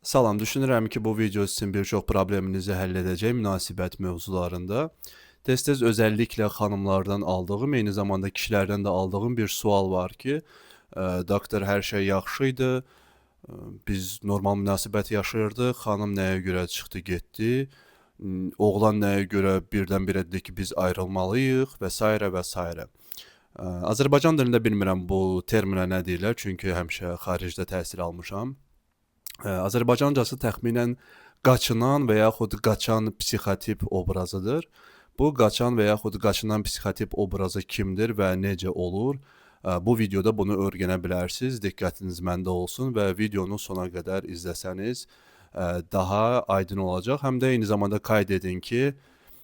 Salam, düşünürəm ki, bu video sizin bir çox probleminizi həll edəcək münasibət mövzularında. Tez-tez özəlliklə xanımlardan aldığım, eyni zamanda kişilərdən də aldığım bir sual var ki, doktor hər şey yaxşı idi, biz normal münasibət yaşayırdıq, xanım nəyə görə çıxdı, getdi, oğlan nəyə görə birdən-birə dedi ki, biz ayrılmalıyıq və s. və s. Azərbaycan dilində bilmirəm bu terminə nə deyirlər, çünki həmişə xaricdə təhsil almışam. Azərbaycancası təxminən qaçınan və yaxud qaçan psixotip obrazıdır. Bu qaçan və yaxud qaçınan psixotip obrazı kimdir və necə olur? Bu videoda bunu öyrənə bilərsiniz. Diqqətiniz məndə olsun və videonu sona qədər izləsəniz daha aydın olacaq. Həm də eyni zamanda qayd edin ki,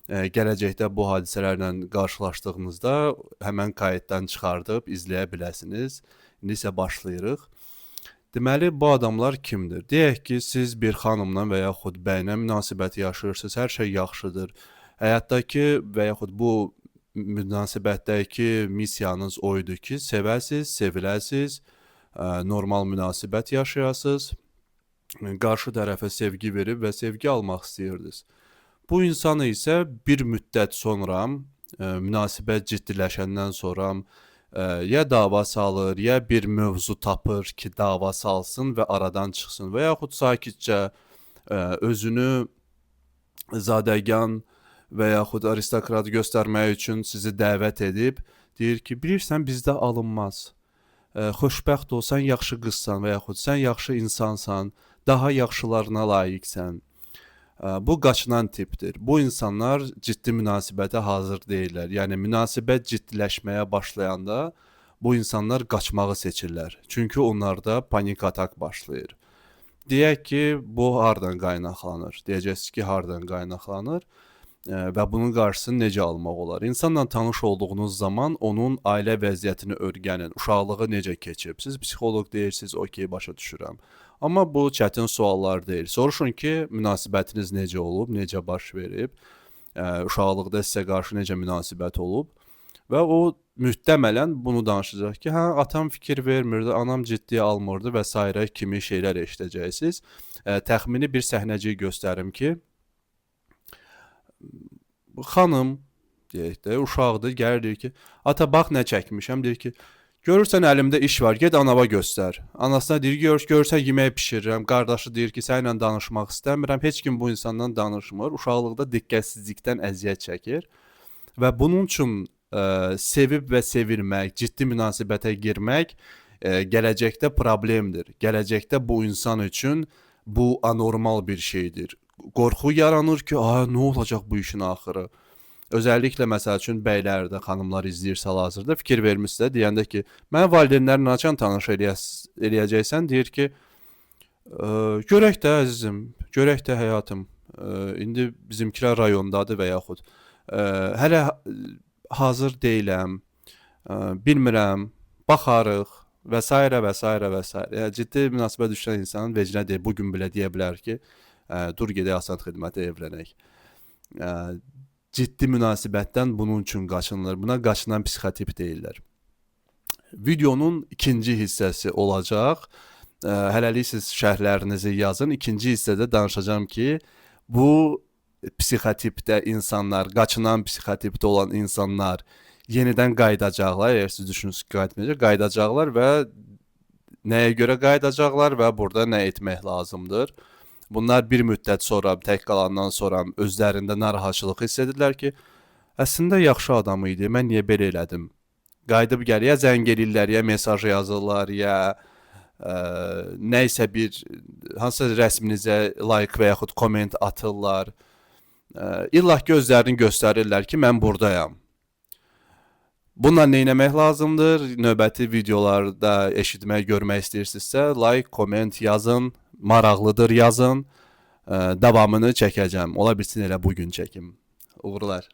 gələcəkdə bu hadisələrlə qarşılaşdığınızda həmən kayıtdan çıxardıb izləyə biləsiniz. İndi isə başlayırıq. Deməli, bu adamlar kimdir? Deyək ki, siz bir xanımla və yaxud bəylə münasibət yaşayırsınız, hər şey yaxşıdır. Həyatdakı və yaxud bu münasibətdəki missiyanız o idi ki, sevəsiz, seviləsiz, normal münasibət yaşayasınız, qarşı tərəfə sevgi verib və sevgi almaq istəyirdiniz. Bu insanı isə bir müddət sonra, münasibət ciddiləşəndən sonra ya dava salır, ya bir mövzu tapır ki, dava salsın və aradan çıxsın və yaxud sakitcə özünü zadəgan və yaxud aristokrat göstərmək üçün sizi dəvət edib deyir ki, bilirsən bizdə alınmaz. Xoşbəxt ol, sən yaxşı qızsan və yaxud sən yaxşı insansan, daha yaxşılarına layiqsən. Bu qaçınan tipdir. Bu insanlar ciddi münasibətə hazır deyillər. Yəni münasibət ciddiləşməyə başlayanda bu insanlar qaçmağı seçirlər. Çünki onlarda panik atak başlayır. Deyək ki, bu hardan qaynaqlanır? Deyəcəksiniz ki, hardan qaynaqlanır? Və bunun qarşısını necə almaq olar? İnsanla tanış olduğunuz zaman onun ailə vəziyyətini öyrənin, uşaqlığı necə keçib. Siz psixoloq deyirsiniz, okey, başa düşürəm. Amma bu çətin suallar deyil. Soruşun ki, münasibətiniz necə olub, necə baş verib, uşaqlıqda sizə qarşı necə münasibət olub və o mühtəmələn bunu danışacaq ki, hə, atam fikir vermirdi, anam ciddiyə almırdı və s. kimi şeylər eşidəcəksiniz. Təxmini bir səhnəcik göstərim ki, xanım deyək də, uşaqdır, gəlir deyir ki, ata bax nə çəkmişəm, deyir ki, görürsən əlimdə iş var, get anava göstər. Anasına deyir, görürsən yemək bişirirəm. Qardaşı deyir ki, səninlə danışmaq istəmirəm. Heç kim bu insandan danışmır. Uşaqlıqda diqqətsizlikdən əziyyət çəkir. Və bunun üçün sevib və sevilmək, ciddi münasibətə girmək gələcəkdə problemdir. Gələcəkdə bu insan üçün bu anormal bir şeydir. Qorxu yaranır ki, nə olacaq bu işin axırı? Özəlliklə məsəl üçün bəylər də, xanımlar izləyirsə hal-hazırda fikir vermişsə, deyəndə ki, mənə valideynlərlə haçan tanış eləyəcəksən, deyir ki, görək də əzizim, görək də həyatım. İndi bizimkilər rayondadır və yaxud hələ hazır deyiləm, bilmirəm, baxarıq və s. və s. və s. Yəni, ciddi münasibət düşən insanın vecinə deyil, bu gün belə deyə bilər ki, dur gedək asan xidmətə evlənək. Ciddi münasibətdən bunun üçün qaçınılır. Buna qaçınan psixotip deyirlər. Videonun ikinci hissəsi olacaq. Hələlik siz şərhlərinizi yazın. İkinci hissədə danışacağam ki, bu psixotipdə insanlar, qaçınan psixotipdə olan insanlar yenidən qayıdacaqlar. Əgər siz düşünürsünüz ki, qayıtmayacaq, qayıdacaqlar və nəyə görə qayıdacaqlar və burada nə etmək lazımdır? Bunlar bir müddət sonra, tək qalandan sonra özlərində narahatçılıq hiss edirlər ki, əslində yaxşı adam idi, mən niyə belə elədim? Qayıdıb gəlir, ya zəng eləyirlər, ya mesaj yazırlar, ya nə isə bir hansısa rəsminizə like və yaxud komment atırlar. İllah ki, özlərini göstərirlər ki, mən buradayam. Bununla nə etmək lazımdır? Növbəti videolarda eşitmək, görmək istəyirsinizsə, like, komment yazın. Maraqlıdır yazın. Davamını çəkəcəm. Ola bilsin elə bu gün çəkim. Uğurlar.